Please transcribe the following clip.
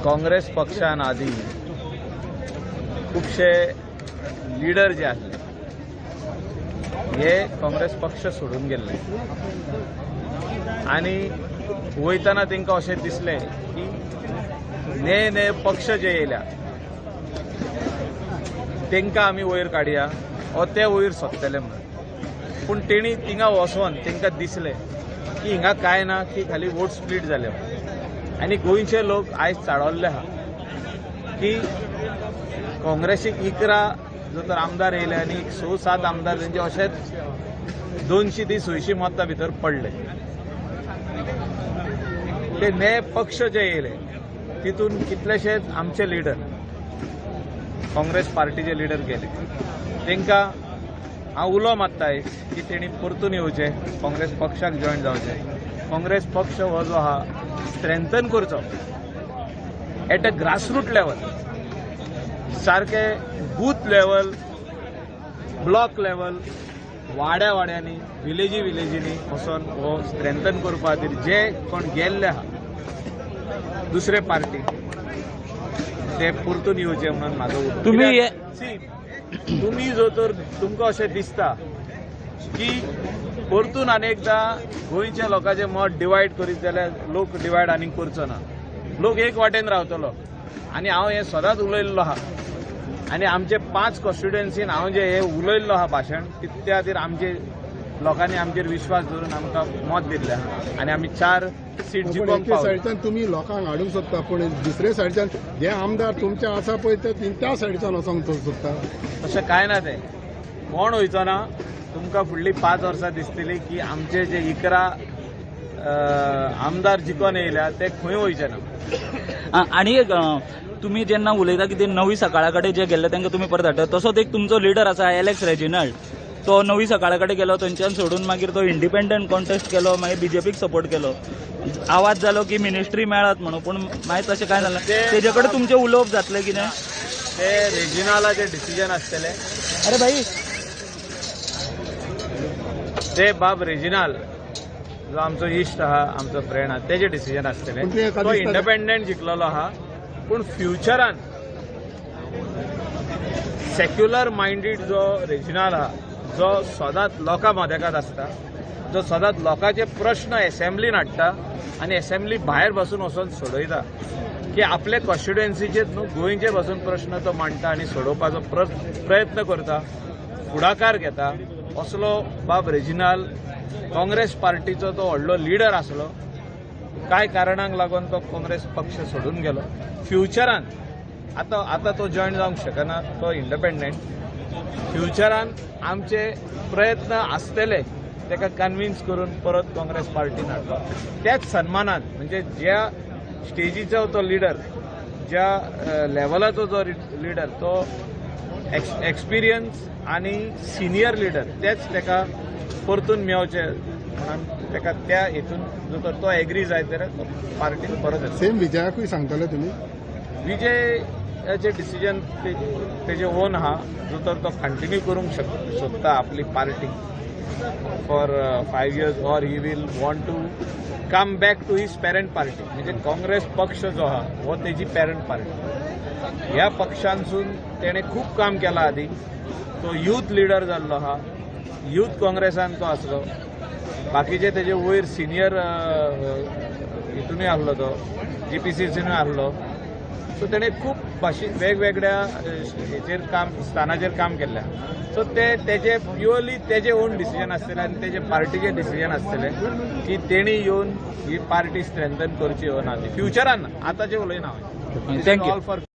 काँग्रेस पक्षान आदी खुबशे लिडर जे आसले हे काँग्रेस पक्ष सोडून गेल्ले आनी वयतना तांकां अशें दिसलें की ने ने पक्ष जे येयल्या तांकां आमी वयर काडया ओ ते वयर सोदतले म्हणून. पूण तेणी थिंगा वचोन तांकां दिसलें की हिंगा कांय ना, की खाली वोट स्प्लीट जाले आनी गोंयचे लोक आयज चाळवल्ले आहा की काँग्रेसीक 11 जो तर आमदार येयले आनी स सात आमदार तेंचे अशेच 200 ते 600 मतां भितर पडले. ते ने पक्ष जे येयले तितून कितलेशेच आमचे लिडर, काँग्रेस पार्टीचे लिडर गेले. तांकां हांव उलो मारता की तेणी परतून येवचें, काँग्रेस पक्षाक जॉयन जावचें. काँग्रेस पक्ष हो जो आहा स्ट्रेंथन करचो एट अ ग्रासरूट लेवल, सारके बूथ लेवल, ब्लॉक लेवल, वाड्या वाड्यांनी, विलेजी विलेजींनी वचोन हो स्ट्रेंथन करपा खातीर जे कोण गेल्ले आहा दुसरे पार्टी ते परतून येवचे म्हणून म्हाजो उलो. तुम्ही सी, तुमी जो तर तुमकां अशें दिसता की परतून आनी एकदां गोंयच्या लोकांचें मत डिवायड करीत जाल्यार लोक डिवायड आनीक करचो ना, लोक एक वाटेन रावतलो. आनी हांव हें सदांच उलयल्लो आहा आनी आमचे 5 कॉन्स्टिट्युएन्सीन हांव जें हें उलयल्लो आहा भाशण, त्या खातीर आमचे लोकांनी आमचेर विश्वास दवरून आमकां मत दिल्लें आहा आनी आमी 4 सीट पूण जिखोवंक एके पावले. सायडच्यान तुमी लोकांक हाडूंक सोदता, पूण दुसरे सायडच्यान जे आमदार तुमचे आसा पळय ते त्या सायडच्यान वचोंक सोदता. तशें कांय ना, तें कोण वयचो ना. तुमकां फुडलीं 5 वर्सां दिसतली की आमचे जे 11 आमदार जिखोन येयल्या ते खंय वयचे ना. आनी एक, तुमी जेन्ना उलयता की ते नवी सकाळा कडेन जे गेल्ले तांकां तुमी परत हाडटा, तसोच एक तुमचो लिडर आसा एलेक्स रेजिनाल्ड, तो नवी सकाळा कडेन गेलो, थंयच्यान सोडून मागीर तो इंडिपेंडंट कॉन्टेस्ट केलो, मागीर बीजेपीक सपोर्ट केलो. आवाज जालो की मिनिस्ट्री मेळत म्हणून, पूण मागीर तशें कांय जालें. तेजे कडेन तुमचें उलोवप जातलें कितें? ते रेजिनालाचे डिसिजन आसतलें. अरे भाई. ते बाब रेजिनाल जो आमचो इश्ट आहा, आमचो फ्रेंड आहा, तेजे डिसिजन आसतलें. पूण ते एका तो दिसता- इंडिपेंडंट जिखलेलो आहा, पूण फ्युचरान सेक्युलर मायंडेड जो रेजिनाल आहा, जो सदांच लोकां मदेकात आसता, जो सदांच लोकांचे प्रश्न एसेंब्लीन हाडटा आनी एसेंब्ली भायर बसून वचून सोडयता, की आपले कॉन्स्टिट्युएन्सीचेच न्हू गोंयचे बसून प्रश्न तो मांडटा आनी सोडोवपाचो प्रयत्न करता, फुडाकार घेता, असलो बाब रेजिनाल काँग्रेस पार्टीचो तो व्हडलो लिडर आसलो. कांय कारणांक लागून तो काँग्रेस पक्ष सोडून गेलो. फ्युचरान आतां आतां तो जॉयन जावंक शकना, तो इंडिपेंडंट. फ्युचरान आमचे प्रयत्न आसतले ताका कन्विन्स करून परत काँग्रेस पार्टीन हाडपाक. त्याच सन्मानान, म्हणजे ज्या स्टेजीचो तो लिडर, ज्या लेवलाचो जो लिडर, तो एक्सपिरियन्स आनी सिनियर लिडर, तेच ताका परतून मेवचे म्हणून ताका त्या हेतून जो तर तो एग्री जायत जाल्यार तो पार्टीन परत येतलो. सेम विजयाकूय सांगतले तुमी? विजयाचे डिसिजन तेजे ओन आहा. जो तर तो कंटिन्यू करूंक सोदता आपली party for 5 years or he will want to come back to his parent party, म्हणजे काँग्रेस पक्ष जो आहा हो तेजी पॅरंट पार्टी. ह्या पक्षांसून तेणे खूब काम केलां आदी. तो यूथ लिडर जाल्लो आहा, यूथ काँग्रेसान तो आसलो, बाकीचे तेजे वयर सिनियर हितूनय आहलो, तो जीपीसीसीनूय आहलो. सो तेणे खूब भाशे वेगवेगळ्या हेचेर काम, स्थानाचेर काम केल्लें. सो ते तेजे प्युअरली तेजे ओन डिसिजन आसतलें आनी तेजे पार्टीचे डिसिजन आसतलें की तेणी येवन ही पार्टी स्ट्रेंथन करची हो ना ती फ्युचरान. आतांचें उलयना हांव. Thank you. All for